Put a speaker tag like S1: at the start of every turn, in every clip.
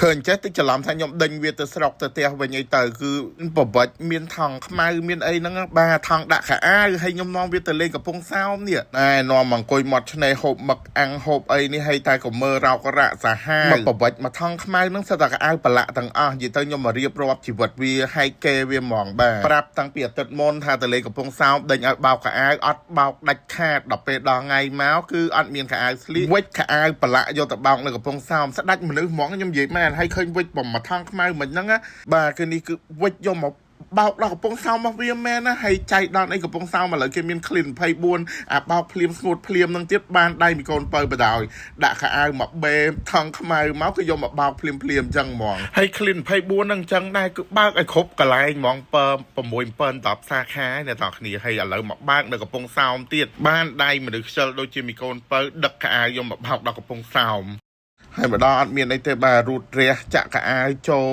S1: ឃើញចេះតិចច្រឡំថាខ្ញុំដេញវាទៅស្រុកទៅផ្ទះវិញអីទៅគឺបបិចមានថង់ខ្មៅមានអីហ្នឹងបាទថង់ដាក់ខោអាវហើយខ្ញុំនាំវាទៅលេងកំពង់សោមនេះណែនាំមកអង្គុយមាត់ឆ្នេរហូបមឹកអាំងហូបអីនេះហើយតែក៏មើលរោករៈសាហាវមកបបិចមកថង់ខ្មៅហ្នឹងសិតតែខោអាវប្រឡាក់ទាំងអស់និយាយទៅខ្ញុំមករៀបរាប់ជីវិតវាហើយកេវាហ្មងបាទប្រាប់តាំងពីអាទិត្យមុនថាទៅលេងកំពង់សោមដេញឲ្យបោកខោអាវអត់បោកដាច់ខាតដល់ពេលដល់ថ្ងៃមកគឺអត់មានខោអាវស្លៀកវិចខោអាវប្រឡាក់យកទៅបោកនៅកំពង់សោមស្ដាច់មនុស្សហ្មងខ្ញុំនិយាយមែនហើយឃើញវិចបំមួយថង់ខ្មៅមិនហ្នឹងណាបាទគឺនេះគឺវិចយកមកបោកដល់កំពង់សោមមកវាមែនណាហើយចៃដល់អីកំពង់សោមឥឡូវគេមាន clean 24អាបោកភ្លាមស្ងួតភ្លាមនឹងទៀតបានដៃមីកូនបើបដ ாய் ដាក់ខោអាវមកបេថង់ខ្មៅមកគឺយកមកបោកភ្លាមភ្លាមអញ្ចឹងហ្មងហើយ clean 24ហ្នឹងអញ្ចឹងដែរគឺបើកឲ្យគ្រប់កន្លែងហ្មងពើ6 7 10សាខាអ្នកទាំងគ្នាហើយឥឡូវមកបើកនៅកំពង់សោមទៀតបានដៃមនុស្សខ្ជិលដូចជាមីកូនបើដឹកខោអាវយកមកបោកដល់កំពង់សោម ហើយម្ដងអត់មានអីទេបាទរូតរះចាក់កៅអៅចូល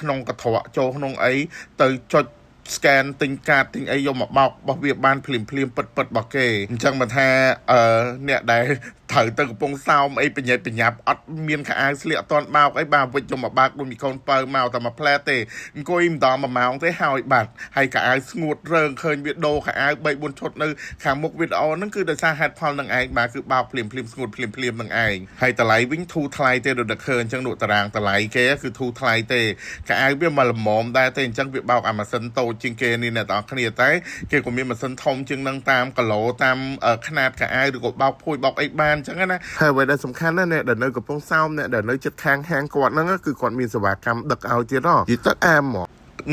S1: ក្នុងកត្រកចូលក្នុងអីទៅចុច scan ទិញកាតទិញអីយកមកបោករបស់វាបានភ្លាមភ្លាមពិតពិតរបស់គេអញ្ចឹងបើថាអឺអ្នកដែលត្រូវទៅកំពង់សោមអីបញ្ញាបញ្ញាប់អត់មានខោអាវស្លៀកអត់ទាន់បោកអីបាទវិចយកមកបើកដូចមីកូនបើមកតែមួយផ្លែទេអង្គុយម្ដងមួយម៉ោងទេហើយបាត់ហើយកៅអៅស្ងួតរើងឃើញវាដូរខោអាវ3 4ឈុតនៅខាងមុខវីដេអូហ្នឹងគឺដោយសារហេតុផលនឹងឯងបាទគឺបោកភ្លាមភ្លាមស្ងួតភ្លាមភ្លាមនឹងឯងហើយតម្លៃវិញធូរថ្លៃទេដូចតែឃើញអញ្ចឹងនោះតារាងតម្លៃគេគឺធូរថ្លៃទេខោអាវវាមកល្មមដែរទេអញ្ចឹងវាបោកអាម៉ាស៊ីនតូចជាងគេនេះអ្នកទាំងអស់គ្នាតែគេក៏មានម៉ាស៊ីនធំជាងនឹងតាមគីឡូតាមខ្នាតខោអាវឬក៏បោកភួយបោកអីបានអញ្ចឹងណាហើយអ្វីដែលសំខាន់ណាស់អ្នកដែលនៅកំពង់សោមអ្នកដែលនៅជិតខាងហាងគាត់ហ្នឹងគឺគាត់មានសេវាកម្មដឹកឲ្យទៀតហ៎និយាយទៅអែមហ្មង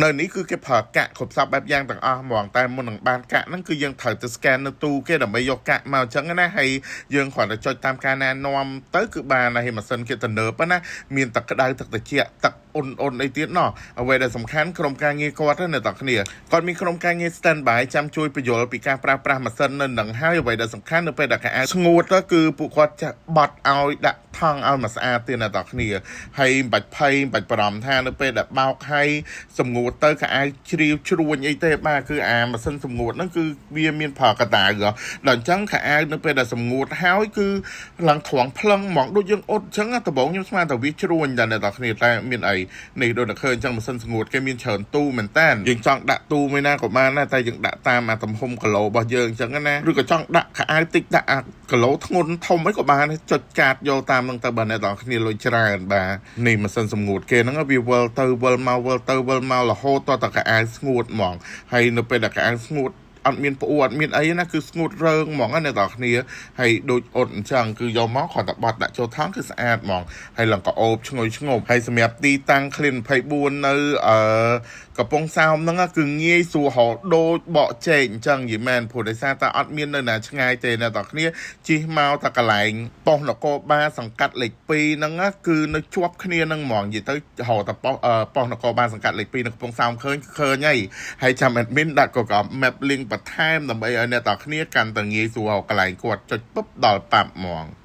S1: នៅនេះគឺគេប្រើកាក់គ្រប់សពបែបយ៉ាងទាំងអស់ហ្មងតែមុននឹងបានកាក់ហ្នឹងគឺយើងត្រូវទៅ scan នៅទូគេដើម្បីយកកាក់មកអញ្ចឹងណាហើយយើងគ្រាន់តែចុចតាមការណែនាំទៅគឺបានហើយម៉ាស៊ីនគេទំនើបណាមានទឹកក្តៅទឹកត្រជាក់ទឹកអ៊ុនអ៊ុនអីទៀតណោះអ្វីដែលសំខាន់ក្រុមការងារគាត់ណាអ្នកទាំងគ្នាគាត់មានក្រុមការងារ stand by ចាំជួយបញ្យល់ពីការប្រើប្រាស់ម៉ាស៊ីននៅនឹងហើយអ្វីដែលសំខាន់នៅពេលដែលខោអាវស្ងួតទៅគឺពួកគាត់ចាក់បត់ឲ្យដាក់ថង់ឲ្យមកស្អាតទៀតអ្នកទាំងគ្នាហើយមិនបាច់ភ័យមិនបាច់បារម្ភថានៅពេលដែលបោកហើយសម្ងួតទៅខោអាវជ្រាវជ្រួញអីទេបាទគឺអាម៉ាស៊ីនសម្ងួតហ្នឹងគឺវាមានផលកតាដល់អញ្ចឹងខោអាវនៅពេលដែលសម្ងួតហើយគឺឡើងត្រង់ផ្លឹងហ្មងដូចយើងអ៊ុតអញ្ចឹងដំបូងខ្ញុំស្មានតែវាជ្រួញតែអ្នកទាំងគ្នាតែមានអីនេះដូចតែឃើញអញ្ចឹងម៉ាស៊ីនស្ងួតគេមានច្រើនទូមែនតើយើងចង់ដាក់ទូមួយណាក៏បានដែរតែយើងដាក់តាមអាទំហំគីឡូរបស់យើងអញ្ចឹងណាឬក៏ចង់ដាក់ខោអាវតិចដាក់អាគីឡូធ្ងន់ធំអីក៏បានចុចកាតយកតាមនឹងទៅបើអ្នកទាំងគ្នាលុយច្រើនបាទនេះម៉ាស៊ីនសម្ងួតគេហ្នឹងវាវិលទៅវិលមកវិលទៅវិលមករហូតតតែខោអាវស្ងួតហ្មងហើយនៅពេលដែលខោអាវស្ងួតអត់មានផ្អួរអត់មានអីណាគឺស្ងួតរើងហ្មងណាអ្នកទាំងគ្នាហើយដូចអត់អញ្ចឹងគឺយកមកគ្រាន់តែបត់ដាក់ចូលថង់គឺស្អាតហ្មងហើយឡើងក៏អូបឈ្ងុយឈ្ងប់ហើយសម្រាប់ទីតាំង Clean 24នៅអឺកំពង់សោមហ្នឹងគឺងាយស្រួលរកដូចបកចេកអញ្ចឹងនិយាយមែនព្រោះដោយសារតែអត់មាននៅណាឆ្ងាយទេអ្នកទាំងគ្នាជិះមកតែកន្លែងប៉ុស្តិ៍នគរបាលសង្កាត់លេខ2ហ្នឹងគឺនៅជាប់គ្នាហ្នឹងហ្មងនិយាយទៅរកតែប៉ុស្តិ៍ប៉ុស្តិ៍នគរបាលសង្កាត់លេខ2នៅកំពង់សោមឃើញឃើញហើយហើយចាំ admin ដាក់ក៏ក៏ map link បន្ថែមដើម្បីឲ្យអ្នកទាំងគ្នាកាន់តែងាយស្រួលរកកន្លែងគាត់ចុចពុបដល់ប៉ាប់ហ្មង។